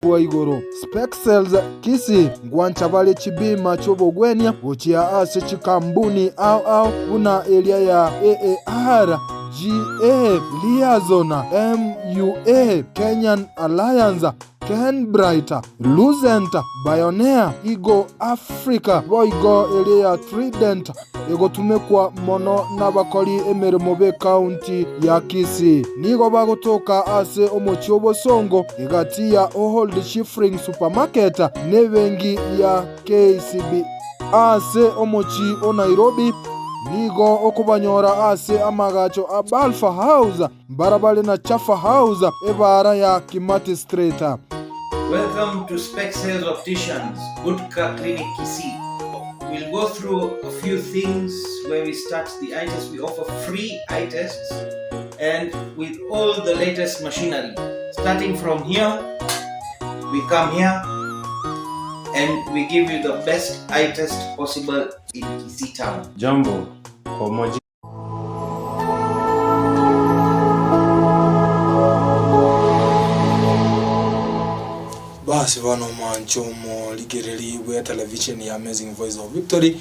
Bwa igoro. Spexels Kisii ngwancha bare chibima chi'obogwenia gochia ase chikambuni ao ao buna eria ya AAR, GA, Liaison, MUA, Kenyan Alliance, Kenbright, Lucent, Bioneer, Eagle Africa, boigo eria ya Trident egotumekwa mono nabakori emeremo b'ekaunti ya Kisii. Nigo bagotoka ase omochie obosongo egati ya Old Schifring Supermarket n'ebenki ya KCB. Ase omochie o Nairobi nigo okobanyora ase amagacho a Balfour House mbarabare na Chaffa House ebaara ya Kimathi Street. Welcome to Specsales Opticians, Gutka Clinic Kisii. We'll go through a few things where we start the eye test. We offer free eye tests and with all the latest machinery. Starting from here, we come here and we give you the best eye test possible in Kisii town. Jambo, kwa majina Basi bono omwancho omorigereri bw'etelevisheni ya Amazing Voice of Victory,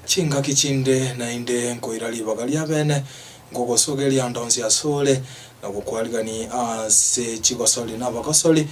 chingaki chinde naende nkoira ribaga riabene, nkogosogeria ande onsi asore, na gokwarigani ase chigosori na abagosori,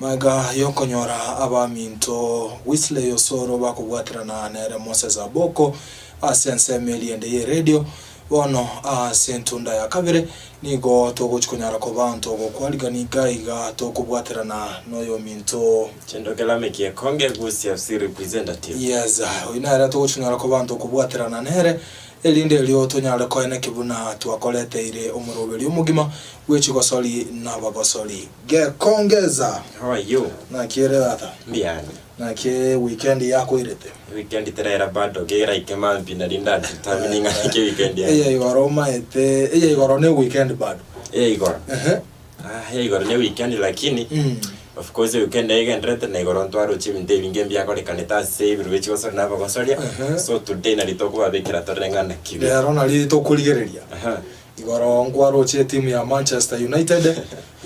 magega y'okonyora abaminto Wesley Osoro bakobwaterana nere Moses Aboko ase ensemo eria ende y'eredio. Bono ase entunda ya kabere nigo togochia konyara koba ntogokwarigania iga iga tokobwaterana noyominto. Chendokela Mekie Konge Gusii FC representative. Yes, oyio nere togochia konyara koba ntokobwaterana nere, erinde erio tonyare koeneki buna twakoreteire omoroberio omogima bwe chigosori nabagosori. Gekongeza! How are you? Naki ere tata? Mbuya Naki weekend yakoirete? Weekend teraera bado keraike mambia nari ndadetermine ng'a naki weekend yane. Eye igoro omaete, eye igoro ne weekend bado. Eye igoro? Ehe. Ah, eye igoro ne weekend lakini Mm. of course weekend egendererete na igoro ntwaroche ebinto ebinge mbiakorekanete ase ebirogo echigosoria na abagosoria. Ehe. So today nari tokobabekera torore ng'a naki bire. Rero nari tokorigereria. Aha. Igoro nkwaroche etimu ya Manchester United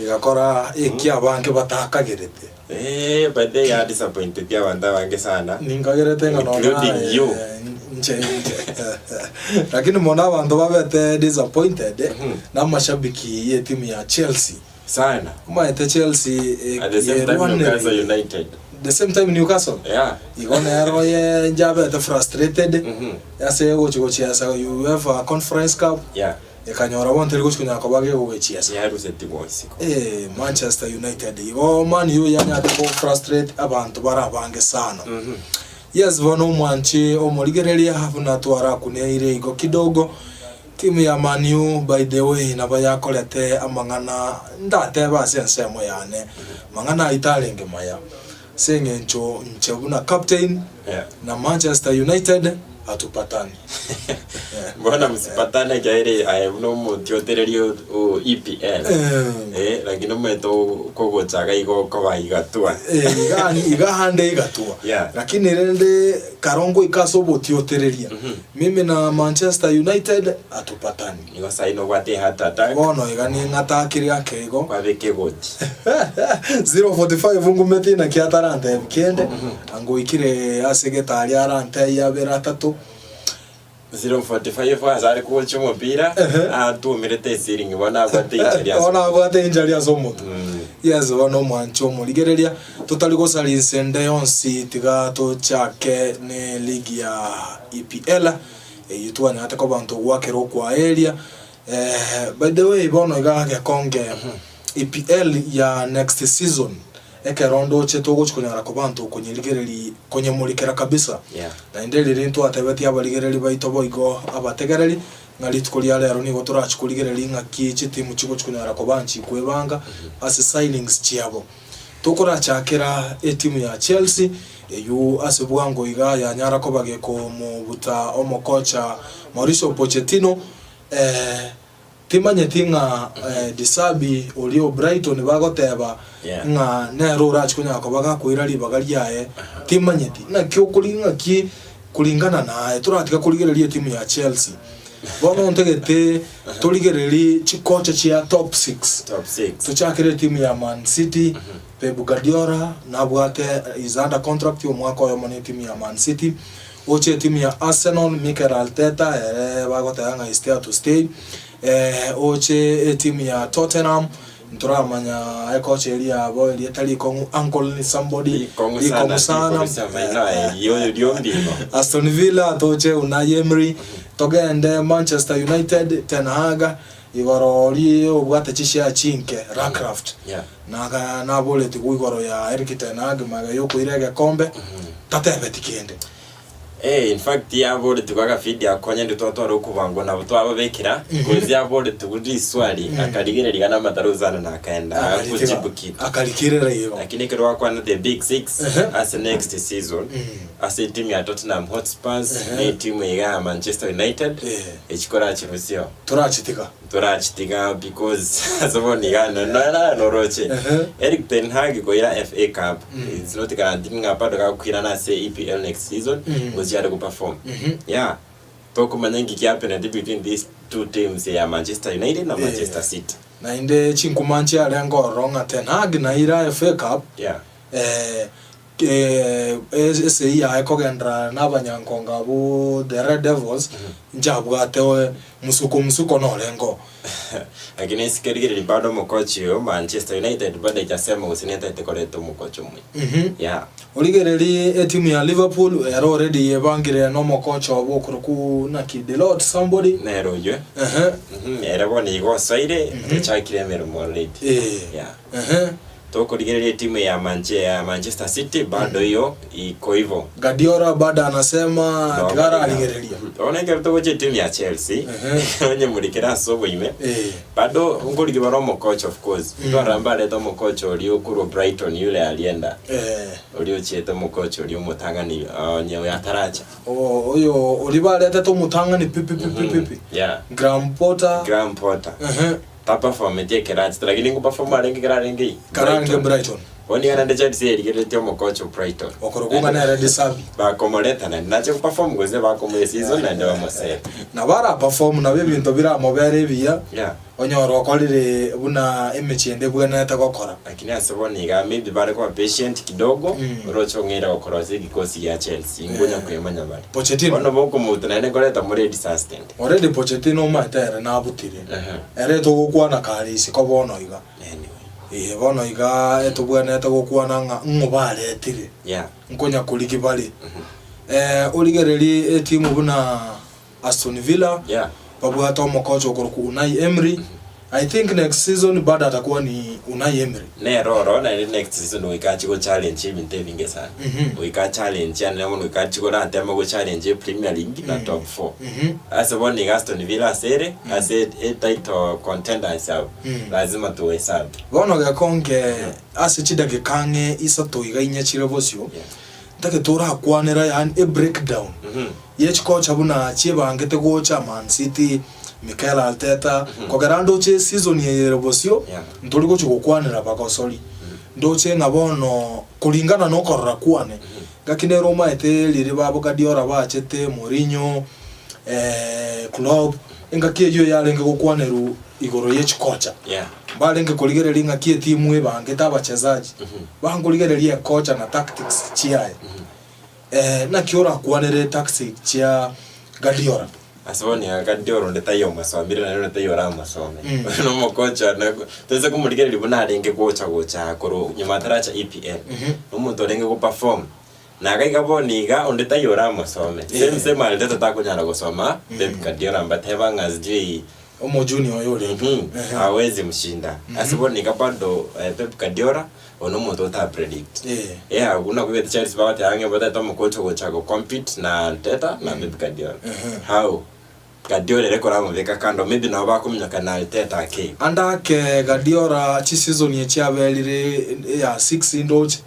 egakora eki abange batakagerete. Eeh by the way ya disappointed abanto abange sana. Ninkagerete ng'a nonya Including you. inche inche lakini mono abanto babete disappointed na amashabiki y'etimu ya Chelsea. Sana. Omanyete Chelsea e- At the same time Newcastle yerwanereire United. the same time Newcastle Yeah. igo nero oye inche abete frustrated Mhm. ase gochi gochiesa UEFA Conference Cup Yeah. Ekanyora bono teri gochia konyara koba gegogechiesa. Yarusetigwe isiko. Eh, Manchester United igo Man U yanyarete ko frustrate abanto bare abange sana. Yes bono omwanchi omorigereria buna twarakuneire igo kidogo timu ya Man U by the way nabo yakorete amang'ana ndatebe ase ensemo yane mang'ana ayio tarenge maya ase eng'encho inche buna captain Yeah. na Manchester United hatupatani. Mbona msipatane ekiagera aye buna omotiotereri o o EPL Eh. eh, lakini omanyete kogocha iga igo okoba igatua. Eh, iga iga hande igatua Yeah. lakini rende karo ngoika ase obotiotereria mimi na Manchester United hatupatani. Nigo saii nobwate eheart attack. Bono iga ning'atakire ake igo. Kwabeka egoti. 0:45 ngumete inaki atarantebi kende, angoikire ase getari arantebie abere atato. 0:45 ase are kogocha omopira, atuomerete esiringi bono abwate injury ase Bono abwate injury ase omotwe. Yes bono omwanche omorigereria, totari gosaria inse ende yonsi tiga tochake ne league ya EPL. Eyio twanyarete koba ntogwakera okwaeria. By the way bono iga gekonge EPL ya next season ekero ndoche togochi konyara koba ntokonyerigereri konyemurikera kabisa. Yeah. Naende riria ntwatebetie abarigereri baito boigo abategereri ng'a rituko ria rero nigo torachi korigereria ng'aki chitimu chigochi konyara koba nchikwebanga ase signings chiabo. Tokorachakera etimu ya Chelsea eyio ase bwango iga yanyara koba gekomobuta omokocha Mauricio Pochettino eh, timanyeti ng'a eh, De Zerbi oria o Brighton bagoteba Yeah. ng'a nere orache konyara koba gakoira ribaga riaye timanyeti. Naki okori ng'aki kuringana naye toratiga korigereria etimu ya Chelsea. Bono ntagete torigererie chikocha chia top six. Top six. Tochakere etimu ya Man City, Pep Guardiola nabwate is under contract omwaka oyomo na etimu ya Man City. Gocha etimu ya Arsenal, Mikel Arteta ere bagoteba ng'a is there to stay. Oche etimu ya Tottenham, ntoramanya ekocha eria yabo eria etari ikong'u uncle somebody Rikong'u sana, rikong'u sana. rikong'u sana, ino riombino. Aston Villa toche Unai Emery, togende Manchester United Ten Hag igoro oria obwate chishare chinke Racraft Yeah. naga naboretigwe igoro ya Erik Ten Hag magega yokoira egekombe tatebeti kende. Eh, in fact yaboretigwe agavideo ako onye nditwatwara okobangwa nabo twababekera coz yaboretigwe riswali akarigereria gana amatarozana na akaenda akujibu kitu Akarikirera igo. lakini ekero gwakwana the big six Ehe. ase next season ase etimu ya Tottenham Hotspurs na etimu iga ya Manchester United Eh. echikorachirusio Torachitiga. Torachitiga because ase bono iga nonya noroche Ehe. Erik ten Hag koira FA Cup it's not guaranteed ng'a bado gakoirana ase EPL next season gochia are goperform yeah tokomanya nki kiapenete between these two teams ya Manchester United na Manchester City Naende chinkuma nchiarenge ororo ng'a Ten Hag naira FA Cup yeah Esegi yaye kogenderera nabanyankongo abwo the Red Devils nchabwate musuko musuko norenge oo. Lakini isiko rigereria bado omokochi oyo Manchester United bado echasema gose netaete koreta omokochi omuya. Yeah. Origererie etimu ya Liverpool ere already yebangire nomokocha obo okorokwa naki Delort somebody. Nere oyio. Ehe. Ere bono igo osoire ochakire emeremo already. Yeah. Ehe. Tokorigereria etimu ya Manche ya Manchester City bado iyo iko ivo. Guardiola bado anasema tiga ararigereria. Bono ekero togocha etimu ya Chelsea Ehe. onye morikere ase oboime Eh. bado nkorigia bare omokocha of course ntwarora mbarete omokocha oria okorwa Brighton yule alienda Eh. oria ochiete omokocha oria omotang'ani onye oyo ataracha O- Oyo oria baretete omotang'ani pi pi pi pi pi pi. yeah Graham Potter. Graham Potter Ehe. Taperformeti ekero achete lakini ngoperform arenge ekero arenge ii? Karang'e Brighton. Brighton. Bono nigo naende Chelsea erigereretie omokocha o Brighton. Okorokwa ng'a nere De Zerbi. Bakomoreta naende nache goperform gose bakomoa eseason naende bamosere. Nabo araperform nabo ebinto biramobere ebiya, Yeah. onyore okorire buna emechie ende ebwenerete gokora. Lakini ase bono iga maybe bare koba patient kidogo, Mm. oroche ong'eire gokorosia egikosi gia Chelsea, ngonya kwemanya bare. Pochettino. Bono bokomobuta naende nkoreta more disaster ende. Already Pochettino omanyete ere nabutire. Ehe. Ere togokwana kare isiko bono iga. Anyway. Ee, bono iga etobwenerete gokwana ng'a ng'o baretire, Yeah. nkonya korigia bare. Eh, origererie etimu buna Aston Villa, Yeah. babwate omokocha okorokwa Unai Emery. I think next season bado atakuwa ni Unai Emery. Nere oro naende next season goika achie go challenge ebinto ebinge sana. Mhm. Goika achallenge ande bono goika achie korateme go challenge Premier League na top 4. Mhm. Ase bono iga Aston Villa ase ere ase e title contenders abo lazima tuhesabu. Bono gekonge ase chidakika ang'e isato iga inye chire bosio, Yeah. ntagete orakwanera yaani e breakdown ye chikocha buna chiebangete gocha Man City, Mikel Arteta, kogera ndoche eseason eye ere bosio, Yeah. ntori gochia gokwanera bagosori. Ndoche ng'a bono kulingana na okorora kwane, ngaki nere omaete riria babo Guardiola bachete, Mourinho, Klopp, engaki eyio yarenge gokwanerwa igoro ye chikocha. Yeah. Mbarenge korigereria ng'aki etimu ebangete abachezaji, bankorigereria ekocha na tactics chiaye. Naki orakwanere tactics chia Guardiola? Ase bono iga Guardiola onde taiyo omosomire naende onde taiyo oramosome. Mm. Oyo na omokocha na toise komorigereria buna arenge gocha gocha korwa nyuma ataracha EPL. Na omonto orenge go perform. Na iga iga bono iga onde taiyo oramosome. Same same Arteta takonyara gosoma Pep Guardiola mbateba ng'a sijui Omojunior oyo orenge. Mhm. Hawezi mshinda. Ase bono iga bado Pep Guardiola oyo nomonto ota predict. Eh. Yeah, buna kobete Chelsea bagoteba ng'a batagete omokocha ogocha go compete na Arteta na Pep Guardiola. How? Guardiola ere koramobeka kando maybe nabo bakominyoka na Arteta ake. Ande ake Guardiola chisizoni echi aberire eya six ndoche.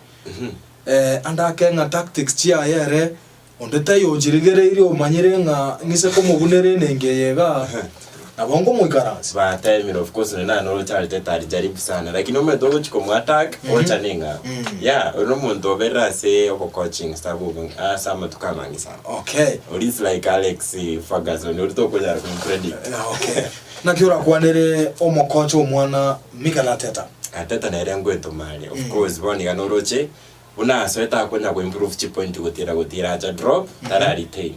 Ande ake ng'a tactics chiaye ere Onde taiyo ochirigereirie omanyire ng'a ng'ise komobunera enengo eye igaa. Nabo nkomoikaransa. Batemire of course nonye nane oroche Arteta alijaribu sana lakini omanyete ogochia komo attack ocha neng'ao. Yeah, oyo nomonto oberire ase obo coaching staff obo ase amatuko amange sana. Okay. Oria is like Alex Ferguson oria tokonyara komo predict. Okay. Naki orakwanere omokocha omwana Mikel Arteta? Arteta nere ngoetoma are of course bono iga noroche Buna asoete akonya go improve chipoint gotira gotira acha drop tara retain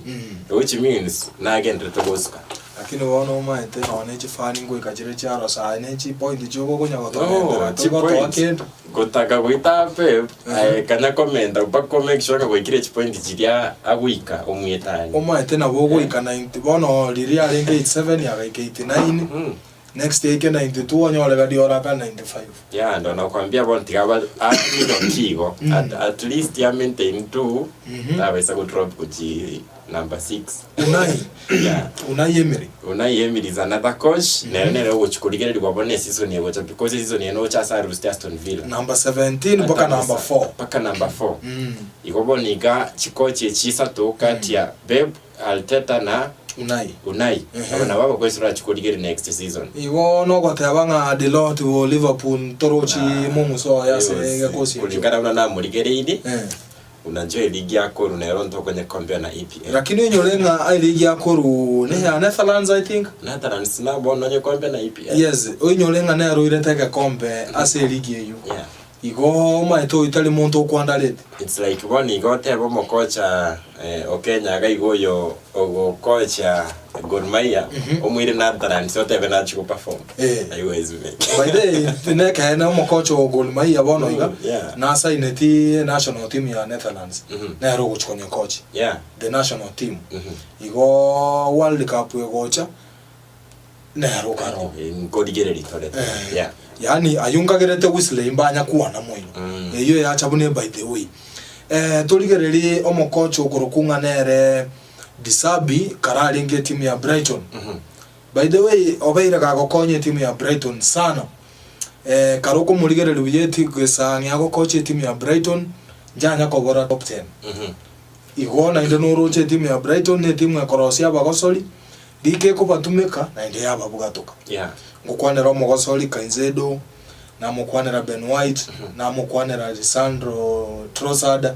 which means nagenderete gosuka. Lakini bono omaete nonya ne chifani ngoika chire chiarosa aye ne chipoint chioka okonya No, gotomentera togotoa chipoint kende. gotaka goita Pep aye kanya komenta mpaka o make sure ng'a gwaikire chipoint chiria agoika omwetanie. Omaete nabo ogoika 90 bono riria arenge 87 agaika 89 Next eike 92 onyore Guardiola aka 95. Yeah, ndo nakwambia bono tiga aba aminoki igo at, at least ya maintain tu tabaisa go drop gochi number 6 Unai. yeah Unai Emery. Unai Emery is another coach nere nere ogochi korigererigwa bono eseason egocha because eseason eye nocha ase aruste Aston Villa Number 17 mpaka number 4. mpaka number 4 igo bono iga chikochi echi isato kati ya Pep Arteta na Unai. Unai aba nabo abakoesi torachie korigereria next season. Igo nogoteba ng'a Delort o Liverpool ntorochi mong'uso oye ase egekosi ekio. Kulingana buna namorigereirie, Eh. unajua eligi ya koru nero ntokonye compare na EPL. Lakini oinyore ng'a eligi ya koru neya Netherlands I think. Netherlands nabo bono onye compare na EPL. Yes, oinyore ng'a nero oirete egekombe ase eligi eyio. Yeah. Igo omaete oyio tari monto okwandarete. It's like bono igo otebe omokocha o Kenya iga iga oyo ogokocha Gor Mahia omoire Netherlands otebe nachie go perform. Eh. Haiwezi make. By the way, nekeene omokocha o Gor Mahia bono iga Yeah. nasaineti national team ya Netherlands nere ogochi konyekochi Yeah. the national team. Igo World Cup egocha nere okare Nkorigereria tore. Eh. Yeah. Yaani ayio nkagerete Wesley mbanya kwana moino. Mm. Eyio yacha buna by the way. Eh, torigererie omokocha okorokwa ng'a nere De Zerbi kare arenge etimu ya Brighton. By the way, obeire gagokonya etimu ya Brighton sana. Eh, kare okomorigereria buya eti gesang'e agokocha etimu ya Brighton, njanya kobora top 10. Igo naende noroche etimu ya Brighton ne etimu ekorosia abagosori, Rika ekobatumeka, naende yababwatoka. Yeah. Ngokwanera omogosori Caicedo, namokwanera Ben White, namokwanera Lisandro Trossard,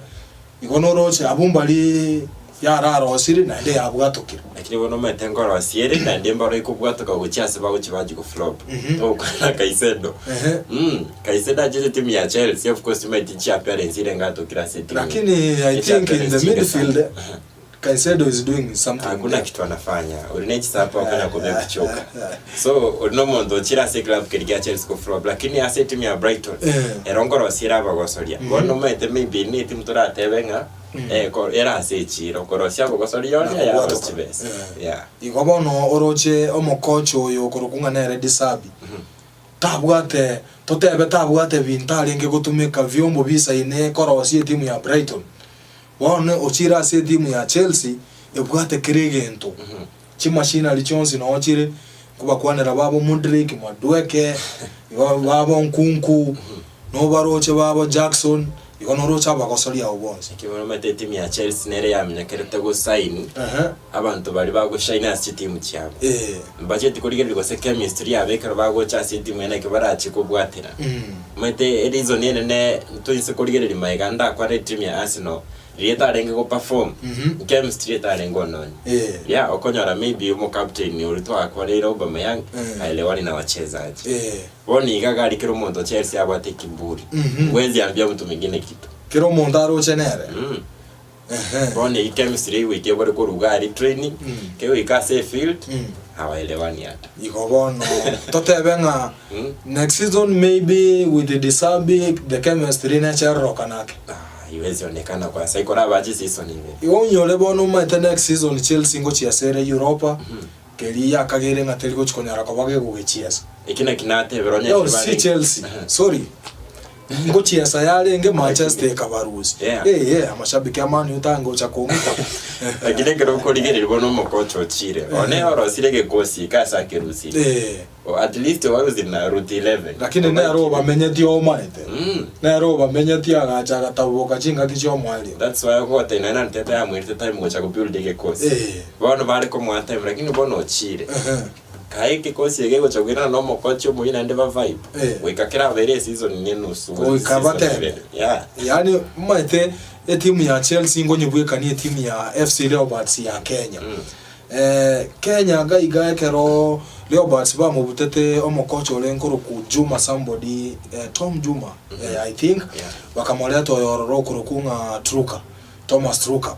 igo noroche abwo mbari yararosire naende yabwatokire. Lakini bono omanyete nkorosia ere naende mbaro ekobwatoka gochia ase bagochia bachia goflop. Togokwana Caicedo. Ehe. Caicedo achete timu ya Chelsea of course timanyeti chiappearance ere ngatokire ase etimu. Lakini I think in the Echiappearance chinge sana. midfield Caicedo is doing something Hakuna there. kitu anafanya. Ori ne chisapo akonya kobe kuchoka. So ori nomonto ochire ase eclub keria kia Chelsea koflop lakini ase etimu ya Brighton Eh. ero nkorosia ere abagosoria. Bono omanyete maybe ne etimu toratebe ng'a eh, ko- ere ase echiro korosia abagosoria Na oria yarosia kobwatoka. chibesa. Eh. Yeah. Igo bono oroche omokocha oyo okorokwa ng'a nere De Zerbi tabwate totebe tabwate binto arenge gotumeka vyombo bisaine korosia etimu ya Brighton. Bono ochire ase etimu ya Chelsea ebwate kera egento, chimashinari chionsi noo chire, nkobakwanera babo Mudryk, Madueke, igo babo Nkunku, nobaroche babo Jackson, igo noroche abagosori abwo bonsi. Ekero omanyete etimu ya Chelsea nere yaminyokerete gosign Ehe. abanto baria bagoshine ase chitimu chiabo. Eh. Mbacheti korigereria gose chemistry yabo ekero bagocha ase etimu eye naki barachie kobwatera. Omanyete ereason enene toise korigereria magega ndakwane etimu ya Arsenal riria etarenge go perform chemistry etarenge ononya. Eh. Yeah, okonyora maybe omocaptain oria twakwaneire Aubameyang Eh. haelewani na wachezaji. Eh. Bono iga gari kera omonto Chelsea abwate ekiburi. Huwezi ambia mtu mwingine kitu. Kera omonto aroche nere. Ehe. Bono eyio chemistry egoika ebore korwa iga aria training, Mm. kegoika ase efield, Mm. hawaelewani ata. Igo bono totebe ng'a Mm. next season maybe with the De Zerbi the chemistry nechererokana ake. Ah, haiwezi onekana kwa sai korabache season ibere. Igo onyore bono omanyete next season Chelsea ngochiesa ere Europa, keria yakageire ng'a teri gochi konyara koba gegogechiesa. Eki naki natebire onye Yo, tibare- si Chelsea, sorry. Ngochiesa yarenge Manchester ekabarusia. Yeah. Eh, eh, amashabiki a Man U tangocha kong'ita. Lakini ekero okorigereria bono omokocha ochire, one orosire egekosi eke ase akerusirie. Eh, O at least owarusirie na route 11. lakini nere obamenyetie omaete. Mm. Nere obamenyetie agacha agataboka chingaki chi'omoerio. That's why okogotebia nonye na Arteta yamwerete time gocha gobuild egekosi. Eh. Bono bare komoa time lakini bono ochire. Ehe. Kae ekekosi eke egocha koirana na omokochi omoyio naende ba vibe. Eh. Goika kerabeire eseason ne enusu gose Goika season batebe. ibere. Yeah. Yaani omanyete etimu ya Chelsea nkonyebwekania etimu ya FC Leopards ya Kenya. Eh, Kenya iga iga ekero Leopards bamobutete omokocha ore nkorokwa Juma somebody, eh, Tom Juma, eh, I think, Yeah. bakamoreta oyo ororo okorokwa ng'a Truka, Thomas Truka.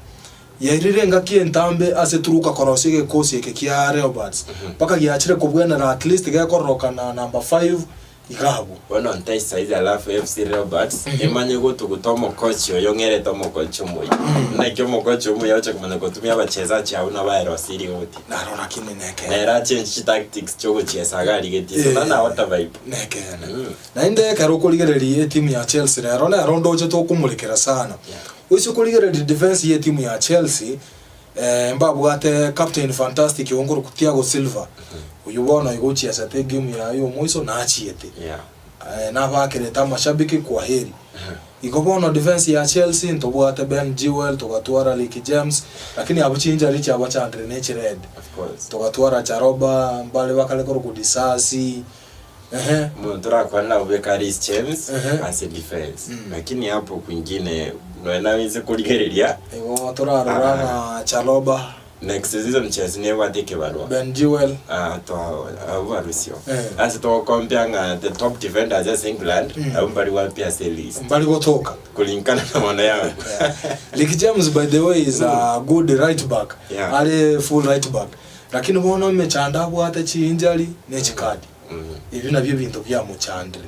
Yairire engaki entambe ase Truka korosia egekosi eke kia Leopards, mpaka giachire kobwenera at least gekororokana number five iga abwo. Bono ntai saizi alafu FC Leopards emanye gotuguta omokochi oyo ong'erete omokochi omoyia. Naki omokochi omuya oche komanya gotumia abachezaji abwo nabo aerosirie goti. Naro lakini nekeene. Nere achange chitactics chiogochiesa iga arigetie. So Eh. nana what a vibe. Nekeene. Naende ekero okorigereria etimu ya Chelsea rero nero ndoche tokomorekera sana. Yeah. Oise korigereria defense y'etimu ya Chelsea, eh, mbabwate captain fantastic oyo nkorokwa Thiago Silva. Oyio bono igo ochiesete egame yaye y'omoiso nachiete. Yeah. Eh, nabakerete amashabiki kwaheri. Igo bono defense ya Chelsea ntobwate Ben Chilwell, togatwara Rick James, lakini abwo chinchari chiabachandire ne chired. Of course. Togatwara Chalobah, mbare bakare korokwa Disasi, ehe. Omonto orakwane nabobeka Reece James Ehe. ase defense. Lakini hapo kwingine nonya nabaise korigereria Igo torarora ng'a Chalobah, next season Chelsea nebwate ekebarua. Ben Chilwell, Ah, twa abwo barusio. Eh. Ase togokompea ng'a the top defenders ase England abwo mbari gwapia ase list. mbari gotoka. Kulingana na maono yangu. Rick James by the way is a good right back. Yeah. Are full right back. Lakini bono emechando abwate chi-injury ne chikadi. Ebio nabio ebinto biamochandire.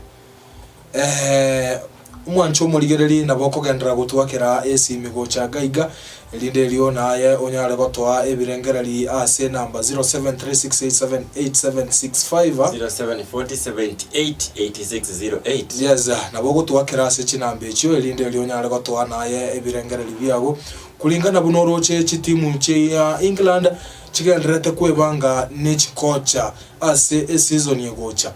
Eh, omwancho omorigereria nabo okogenderera gotwakera esimi gocha iga iga, erinde erio naye onyare gotoa ebirengereri ase enamba 0736878765. 0740788608. Yes, nabo ogotwakera ase chinamba echio erinde erio onyare gotoa naye ebirengereri biago kulingana buna oroche chitimu chia England chigendererete kwebanga ne chikocha ase eseason egocha.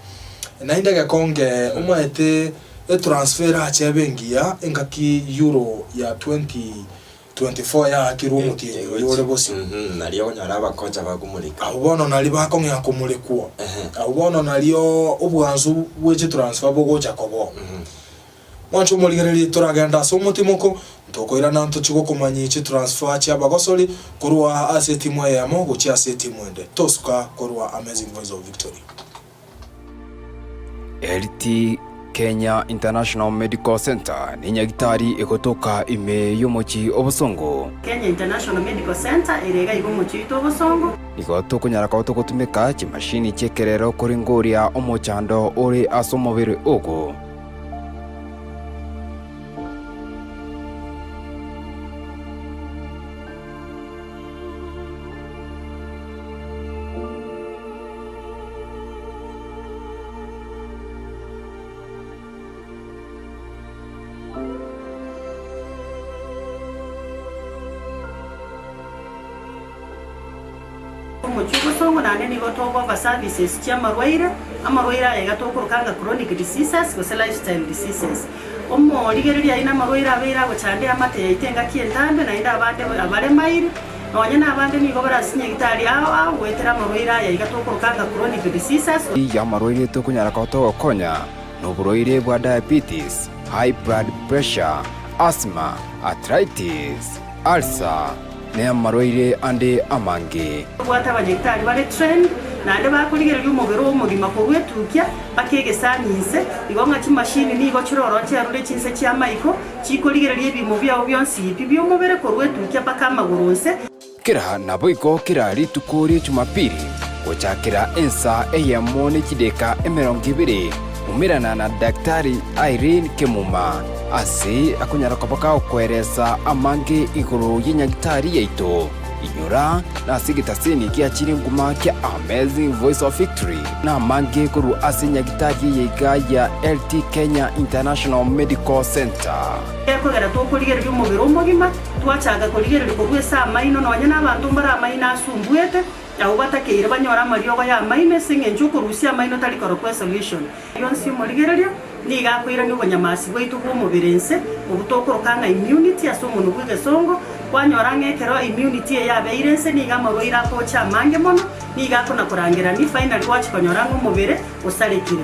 Naende egekonge omaete etransfer erache ebe engiya engaki Euro ya 2024 yaakirwe omotienyi oyo ore bosio. Mhm, nario okonyora abakocha bakomoreka. Abwo bono nario bakong'ea komorekwa. Ehe. Abwo bono nario obwansu bwe chitransfer bogocha koba oo. Mwanche omorigererie toragende ase omotimoko, ntokoirana ntochie gokomanyia chitransfer chi'abagosori korwa ase etimu eyemo gochia ase etimu ende. Tosuka korwa Amazing Voice of Victory. LT Kenya International Medical Centre nenyagitari egotoka ime y'omochie o Bosongo. Kenya International Medical Centre ere iga iga omochie oito o Bosongo. Nigo tokonyara koba togotumeka chimashini chi'ekerero koringoria omochando ore ase omobere ogo. Omochie obosongo naende nigo togofa services chi'amarwaire, amarwaire aya iga tokoroka ng'a chronic diseases gose lifestyle diseases. Omorigereria aye namarwaire abeire agochanda eamate yaito engaki entambe naende abande abaremaire, nonye na abande nigo barasinye gitari ao ao goetera amarwaire aya iga tokoroka ng'a chronic diseases. Y'amarwaire tokonyara koba togokonya noborwaire bwa diabetes, high blood pressure, asthma, arthritis, ulcer, na amarwaire ande amange. Tobwate abanyagitari bare trained naende bakorigereria omobere omogima korwa etukia mpaka egesani inse, igo ng'a chimashini nigo chiroro chiarure chinse chi'amaiko, chikorigereria ebimo biao bionsi pi bi'omobere korwa etukia mpaka amagoro inse. Kera naboigo kera rituko ria Jumapili, gochakera ensa eyemo ne chideka 20, umerana na Daktari Irene Kemuma ase akonyara koba kagokoeresa amange igoro y'enyagitari yaito. Inyora nase egetaseni gia chire nguma kia Amazing Voice of Victory namange korwa ase enyagitari eye iga ya LT Kenya International Medical Centre. Gekogera tokorigereria omobere omogima, twachaka korigereria korwa ase amaino, nonya nabanto mbare amaino asumbuete, abwo batakeire banyore amariogo y'amaino ase engencho okorusia amaino tari korokwa esolution. Yonsi omorigererio nigo akoirania obonyamasi bwaito bw'omobere inse, obwo tokoroka ng'a immunity ase omonwa bw'egesongo, Kwanyora ng'a ekero immunity eye yabeire inse nigo amarwaire agocha amange mono, nigo akona-korangerania, finally gwachia konyora ng'a omobere osarekire.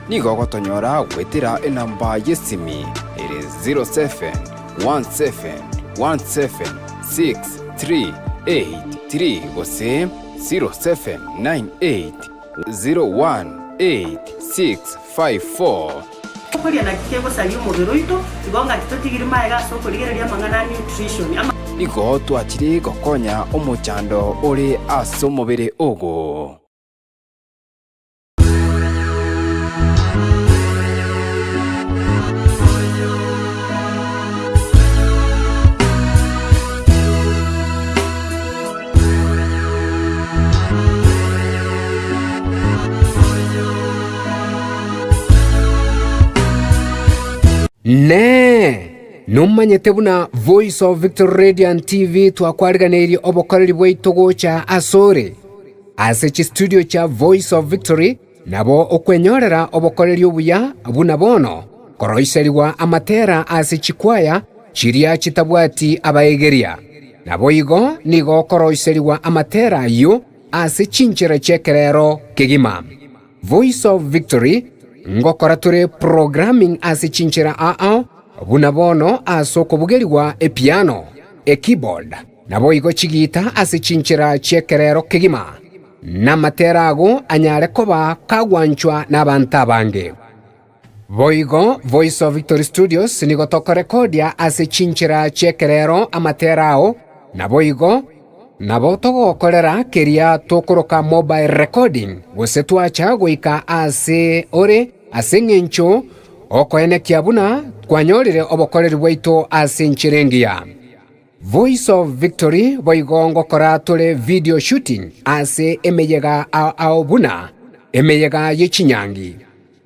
Nigo ogotonyora goetera enamba y'esimi ere 0717176383 gose 0798018654. Okoria naki kegosaria omobere oito, igo ngaki totigiri maega ase okorigereria amang'ana a nutrition. Ama. Nigo twachire gokonya omochando ore ase omobere ogo. Inee! Nomanyete buna Voice of Victory Radio and TV twakwariganeirie obokoreri bwaito gocha asore? Ase chistudio chia Voice of Victory nabo okwenyorera obokoreri obuya buna bono koroiserigwa amatera ase chikwaya chiria chitabwati abaegeria. Naboigo nigo okoroiserigwa amatera ayio ase chinchera chi'ekerero kegima. Voice of Victory ngokora tore programming ase chinchera ao buna bono ase okobugerigwa epiano, ekeyboard, Naboigo chigiita ase chinchera chi'ekerero kegima, na amatera ago anyare koba kagwanchwa nabanto abange. Boigo Voice of Victory Studios nigo tokorekodia ase chinchera chi'ekerero amatera ao, naboigo nabo togokorera keria tokoroka mobile recording gose twacha goika aase ore ase eng'encho okoenekia buna twanyorire obokoreri bwaito ase enchera engiya. Voice of Victory boigo ngokora tore video shooting ase emeyega ao ao buna emeyega ye chinyangi,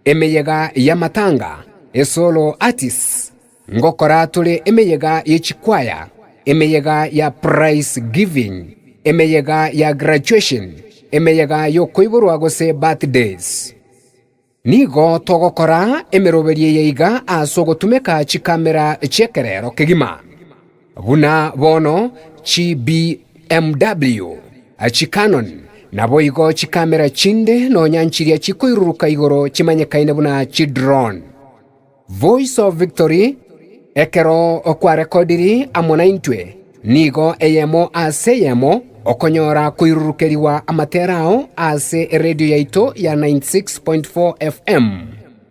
emeyega y'amatanga, esolo artists, ngokora tore emeyega ye chikwaya, emeyega ya prize giving, emeyega ya graduation, emeyega y'okoiborwa gose birthdays. Nigo togokora emeroberio eye iga ase ogotumeka chikamera chi'ekerero kegima, buna bono chi BMW, chi Canon, naboigo chikamera chinde nonya nchiria chikoiruruka igoro chimanyekaine buna chi drone. Voice of Victory, ekero kwarekodiri amo naintwe, nigo eyemo ase eyemo okonyora koirurukerigwa amatera ao ase eredio yaito ya 96.4 FM.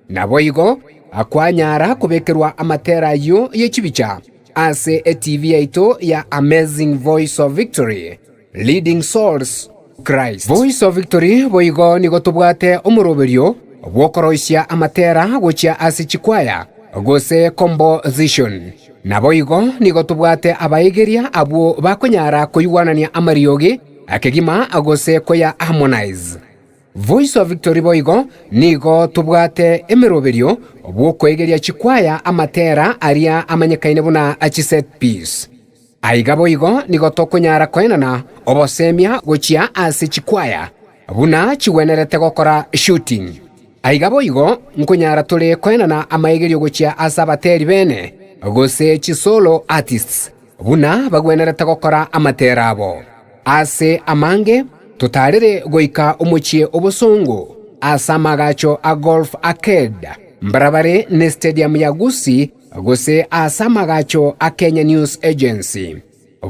Naboigo kwanyara kobekerwa amatera ayio ye chibicha ase eTV yaito ya Amazing Voice of Victory, Leading Souls to Christ. Voice of Victory boigo nigo tobwate omoroberio bw'okoroisia amatera gochia ase chikwaya gose composition. Naboigo nigo tobwate abaegeria abwo bakonyara koigwanania amariogi kegima gose koya harmonize. Voice of Victory boigo nigo tobwate emeroberio bw'okoegeria chikwaya amatera aria amanyekaine buna chiset piece. Aiga boigo nigo tokonyara koenana obosemia gochia ase chikwaya buna chigwenerete gokora shooting. Aiga boigo nkonyara tore koenana amaegerio gochia ase abateri bene gose chisolo artists buna bagwenerete gokora amatera abo. Ase amange totarere goika omochie obosongo ase amagacho a Golf Arcade mbarabare ne stadium ya Gusii gose ase amagacho a Kenya News Agency.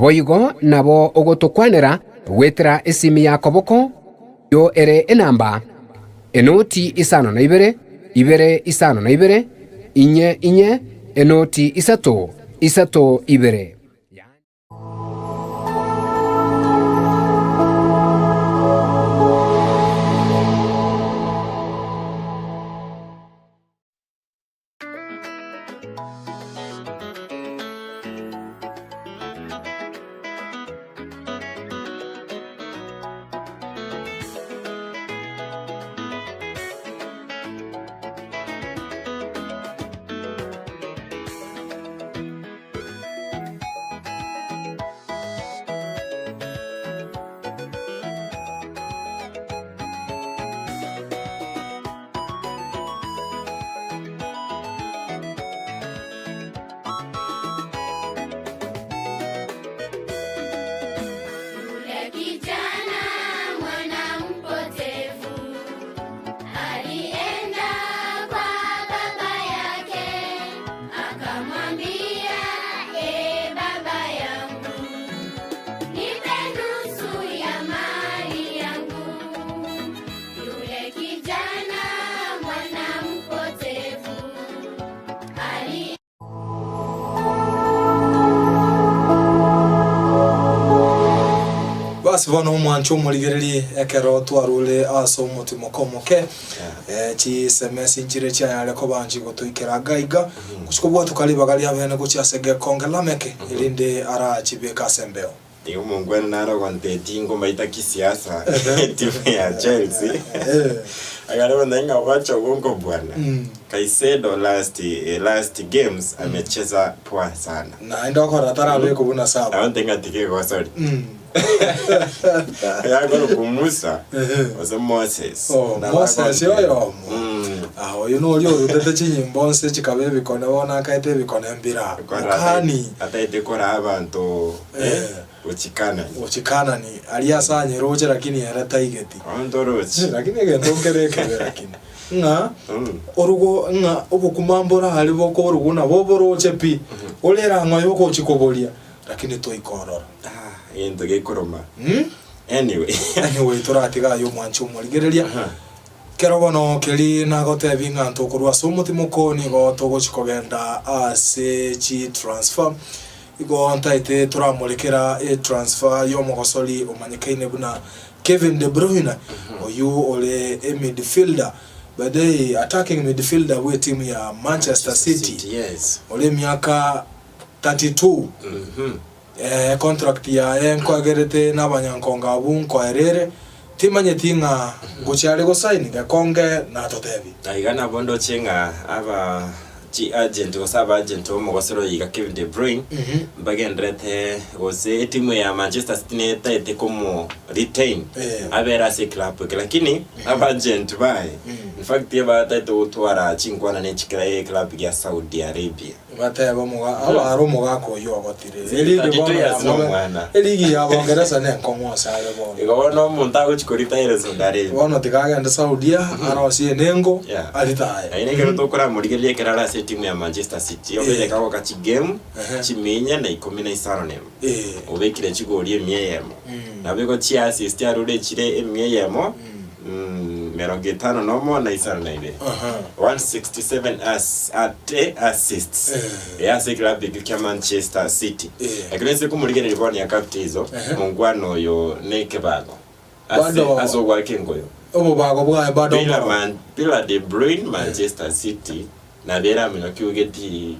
Boigo nabo ogotokwanera goetera esimi ya koboko eyio ere enamba enoti isano na ibere, ibere isano na ibere, inye inye, enoti isato, isato ibere. Basi bono omwanche omorigererie ekero twarure ase omotimoko omoke, eh, chisemesi nchire chianyare koba nchigotoikera iga iga, gochia kobwatoka ribaga ria bene gochia ase gekonge Lameki, erinde arachibeke ase embeo. Igo omongwana naro ogonteti ngomaita kisiasa etimu ya Chelsea agare gontebia ng'a wacha obongo bwana Caicedo last last games amecheza poa sana. Naende okorora tarabekwa buna saba. Agontebia ng'a tiga egosori. Yakorokwa Musa gose Moses. Oh, Nabo Moses agontebia. oyomo. Mm. Ah, oyo noria orutete chinyimbo nse chikaba ebikone bono akaeta ebikone mbira. Korora Mokani. ataete koraa abanto Eh. gochia Kanani. Gochia Kanani, aria ase anyeroche lakini ere taigeti. Abanto oroche. Lakini egento nkere ekebe lakini, ng'a orugo ng'a obokima mbore aria bokorugwa nabo oboroche pi, ore erang'o yogochia koboria, lakini toika ororo. Ah, egento gekoroma. Mm? Anyway. Anyway, toratiga aye omwanche omorigereria. Kero bono keri nagotebi ng'a ntokorwa ase omotimoko nigo togochi kogenda ase chi transfer. Igo ntaete toramorekera e transfer y'omogosori omanyekaine buna Kevin De Bruyne, oyio ore e midfielder, by the way attacking midfielder bw'etimu ya Manchester City, Yes. ore emiaka 32. Eh, contract yaye nkoegerete nabanyankonge abwo nkoerere, timanyeti ng'a ngochia are gosign gekonge natotebi. Aiga nabo ndoche ng'a aba chi agent gose aba agent b'omogosero oyo iga Kevin De Bruyne mbagenderete gose etimu ya Manchester City netaete komo retain Eh. abere ase eclub eke lakini aba agent baye in fact ebataete gotwara chinkwana ne chikira eclub gia Saudi Arabia. Bateba omoga abare omogaka oyio ogotire. Erigi Thirty two bono years yamobe nomwana. erigi ya Bongeresa nenkong'u ase are bono. Igo bono omonto agochi koritaera Saudi Arabia. Bono tiga agende Saudia arosie enengo Yeah. aritaye. Naende ekero tokoramorigereria ekero are ase etimu ya Manchester City, obeire kagoka chigame Ehe. chiminya na ikomi na isano na emo. Eh. Obekire chigori emia eyemo. Nabo igo chiassist arure chire emia eyemo merongo etano nomo na isano na ibere. Aha. 167 as ate assists. Eh. Eh, ase eklabu ekio kia Manchester City. Eh. Ekero inse komorigereria bono ya Captizo, Ehe. mongwana oyo nekebago. Ase Bado- ase ogwaka engoyo. Obobago bwaye bado Bila mboro. man, bila De Bruyne Manchester City nabera aminyoki ogeti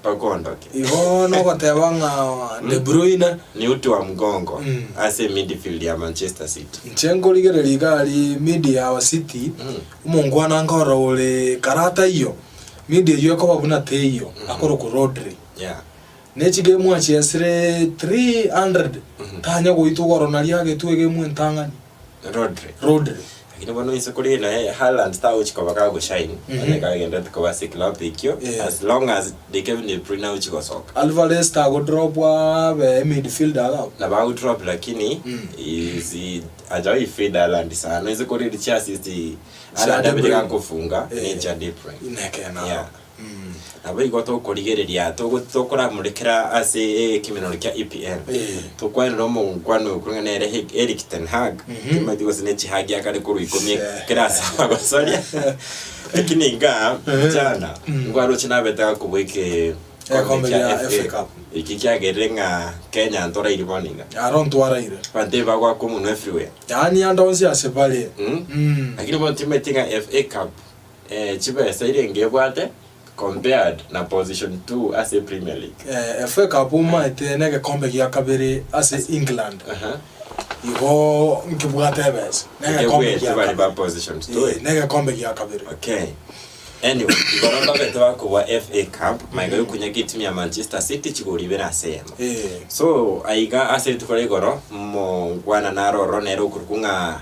Bakondoke. Igo nogoteba ng'a De Bruyne. Ni uti wa mgongo Mm. ase midfield ya Manchester City. Inche nkorigereria iga aria mid ya City, omongwana nkorora ore kare ataiyo, mid eyio ekoba buna teiyo, akorokwa Rodri. Yeah. Ne chigame achiesire 300, tanya goitwa igoro naria agetwa egame entang'ani. Rodri. Rodri. Lakini bono inse kori naye Haaland tagochi koba kagoshine Mhm. onye kagenderete koba ase club ekio Yeah. as long as the Kevin De Bruyne agochi gosoka. Alvarez tagodropwa abe midfielder iga abwo. Nabo agodrop lakini Mm. is hajawahi feed Haaland sana. Inse kori chi assist Chia Haaland De abere Bruyne. gakofunga Eh. ne chia De Bruyne. Nekeene Yeah. aro. Mm. Nabo igo tokorigereria togo tokoramorekera ase ekemenero kia EPL. Eh. Tokwanera omonkwana oyo koreng'ana nere He- Erik ten Hag, Mhm. timanyeti gose ne chihagi akare korwa ikomi Eh. kera ase abagosoria. Lakini iga Eh. jana Mm. nkwaroche nabete gakobua eke Egekombe kia gia FA. FA Cup. Eki kiagerire ng'a Kenya ntorairi bono iga. Aro ntwaraire. Abanto ebagoaka omonwa everywhere. Yaani ande onsi ase bare. Mm. Mm. Lakini bono timanyeti ng'a FA Cup Chibesa irenge ebwate compared na position 2 ase Premier League. FA Cup omaete negekombe gia kabere ase England. Aha. Igo nkebwate ebesa. Negekombe Ekebwete gia bari ba kabere. position 2. Eh, negekombe gia kabere. Okay. Anyway, igoro mbabete bakobua FA Cup, maiga yokunyaka etimu ya Manchester City chigori ibere ase eyemo. Eh. So, aiga ase rituko ria igoro, mongwana naro ororo nere okorokwa ng'a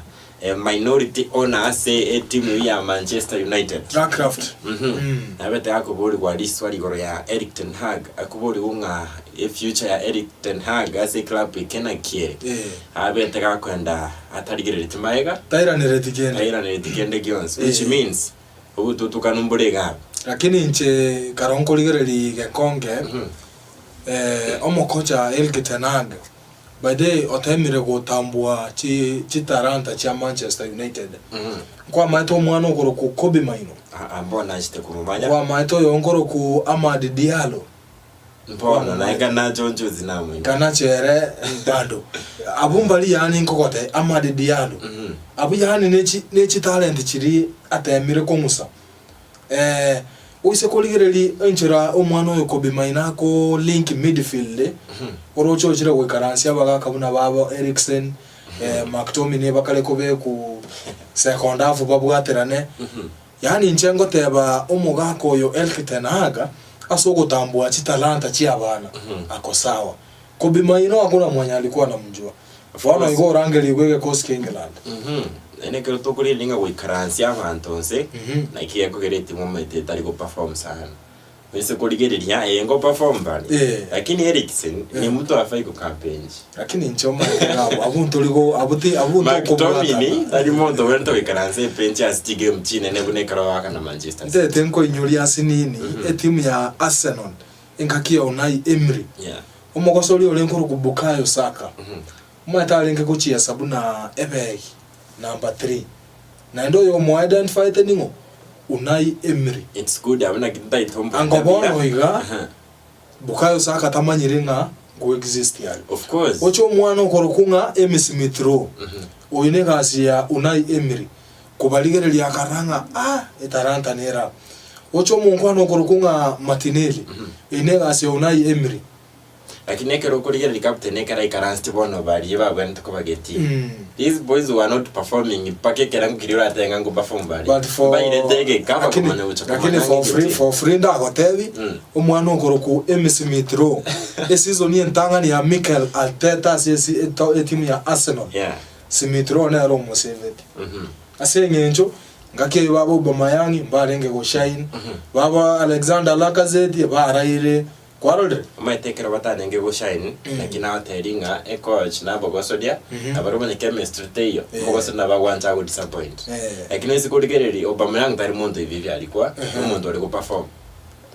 Minority owner ase etimu ya Manchester United. Racraft. Mhm. Nabete akoborigwa riswali igoro ya Erik ten Hag, akoborigwa ng'a efuture ya Erik ten Hag ase eclub eke naki ere. Eh. Abete gakwenda atarigerereti maega, Tairanereti kende. tairanereti kende gionsi, which Eh. means obotutukanu mbore iga abwo. Lakini inche karo nkorigereria gekonge, eh, omokocha Erik ten Hag By the way otemire gotambua chi chitalanta chia Manchester United. Nkwamaete omwana okorokwa Kobbie Mainoo. Aa, mbono nachete komomanya. Nkwamaete oyo nkorokwa Amad Diallo. Mbono naye Garnacho nchuzi namoigwa. Garnacho ere bado. Abwo mbari yaani nkogotebia Amad Diallo. Abwo yaani nechi nechitalent chiria atemire kong'usa. Oise korigereria enchera omwana oyo Kobbie Mainoo ako link midfield, oroche ochire goikaransia abagaka buna babo Eriksen, McTominay bakare kobekwa second half babwaterane. Yaani inche ngoteba omogaka oyo Erik ten Hag ase ogotambua chitalanta chi'abana ako sawa. Kobbie Mainoo hakuna mwenye alikuwa anamjua. Bono igo orangerigwe egekosi kia England. Naende ekero tokorigereria ng'a goikaransia abanto nse, naki gekogera etimu omanyete etari go perform sana. Ase korigereria ee ngo perform bare, Eh. lakini Eriksen ni mtu hafai kukaa bench. Lakini inche omanyete iga abwo, abwo ntori go abwo ti abwo McTominay ntokobwatana. tari monto obwenerete goikaransa ebench ase chigame chinene buna ekero bagoaka na Manchester City. Ntete nkoinyoria ase nini etimu ya Arsenal engaki ya Unai Emery. Yeah. Omogosori orenge korokwa Bukayo Saka, omanyete arenge gochiesa buna ebegi number 3. Naende oyo omoidentifyete ning'o? Unai Emery. It's good abwo naki ntaitombwete Ango buya. bono iga, Bukayo Saka tamanyiri ng'a nko exist are. Of course. Oche omwana okorokwa ng'a Emmy Smith Rowe, oyo negasi ya Unai Emery, kobarigereria akarora ng'a ah, etalanta nere aba. Oche omonkwana okorokwa ng'a Martinelli, eye negasi ya Unai Emery. Lakini ekero okorigereria captain ekero aikaransete bono baria babwenerete koba getii. These boys were not performing mpaka ekerango keria oratebe ng'a ngo perform bare. But for Mbairete egeka lakini bakomanya gocha lakini komanya for ng'a free egetii. for free ndagotebi omwana okorokwa Emmy Smith Rowe eseason entang'ani ya Mikel Arteta ase esi eto etimu ya Arsenal Yeah. Smith Rowe nere omoseveti ase eng'encho ngaki eyio baba Aubameyang mbarenge goshine baba Alexander Lacazette baraire Kwarorire? Omanyete ekero batarenge goshine, naki nagotebirie ng'a ecoach nabogosoria, na barabwo onye chemistry teiyo, omogosoria nabo agwancha ago disappoint. Lakini ase korigereria Aubameyang tari monto hivi hivi arikwa, nomonto ore goperform.